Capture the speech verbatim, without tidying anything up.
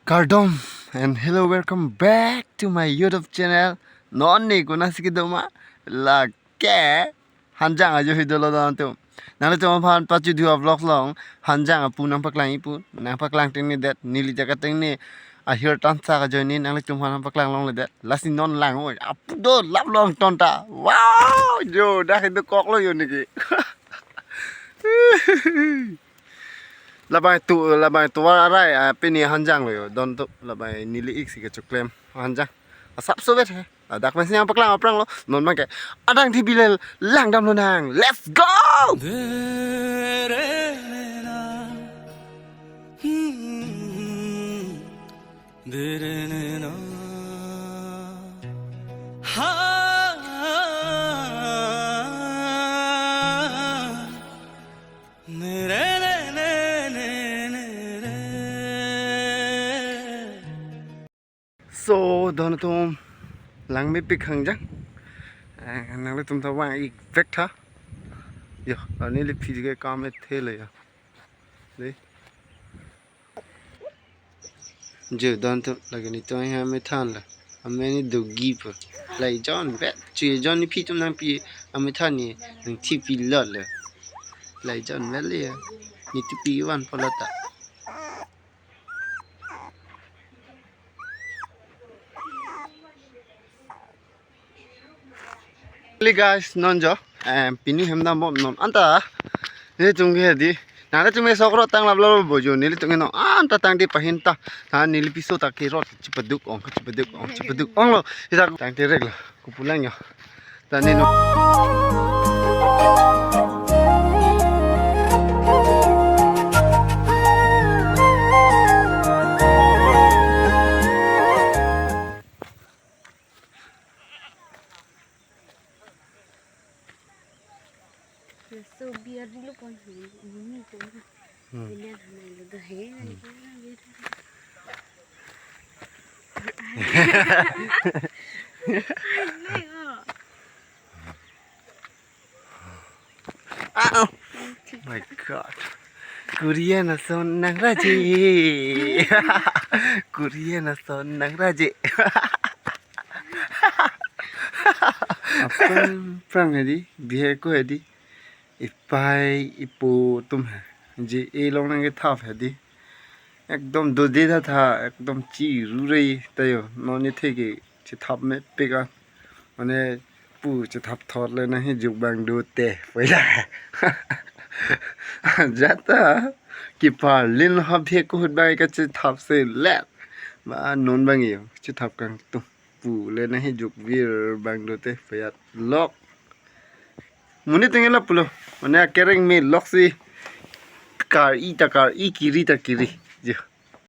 Kardom and hello, welcome back to my YouTube channel. Non ne konatsi kedo ma, lake Hanjang ajohi dolo don atum. Nanglitum aphan pachudhu a-vlog along Hanjang apu nangpaklang-ik pu, nangpaklang tengne det, neli jaga tengne ahir tansa ajoine nanglitum aphan nangpaklang longledet. Lasi non lang oi, apu do lap long ton ta. Wow, jo, dak idu koklo jo niki. Labang tu, labang tovar arai, ah, pini Hanjang lo jo, don tu, labang neli-ik si kechoklem Hanjang. Asapso vet he. Ladak pensi nangpaklang aphrang lo, non abangke adang T V le langdam lonang. Let's go! So, don atum, langmepik Hanjang. Eh, nanglitum ta vang-ik vek tha. Jo, ani liphi ke kam ethe le jo. Dei. Jo, don atum, lake netum ahin amethan la. Amen ni dogi po. Lahai jon vet, chu jon ni phi atum nangpi amethan ni, nangthipi lot le. Lahai jon vet le jo. Netum pi van po lo ta. Hello guys, non jo, em, pini hem dambom non anta. Nelitum ke dei, nanglitum ke sok rot tang lap lap bo jo, nelitum ke non anta tangte pahin ta. Na neli piso ta ke rot chipaduk ong, chipaduk ong, chipaduk ong lo. Ita tangte rek lo, kupulang jo. Tani no. So biar dulu pon ini pon. Hmm. Ini ada main lu dah he. Hmm. Ah, oh my God. Korean ason nangraje. Korean ason nangraje. Aphrang aphrang hedi, bihek ko hedi. Ipai ipo atum he. Je e long nangkethap hedi. Ekdom dode tha tha, ekdom chiru re ta jo. Non nithek ke chethap mepik an. Mane pu chethap thot le nanghi juk abang do te. Poila. Jata. Kipar lin hap he kohut abang kachethap se let. Ba non abang jo. Chethap kangtung. Pu le nanghi juk vir abang do te. Payat lok. Monit tengen la pulo. Mane akereng me lok si. Kar-i ta kar-i, kiri ta kiri. Jo.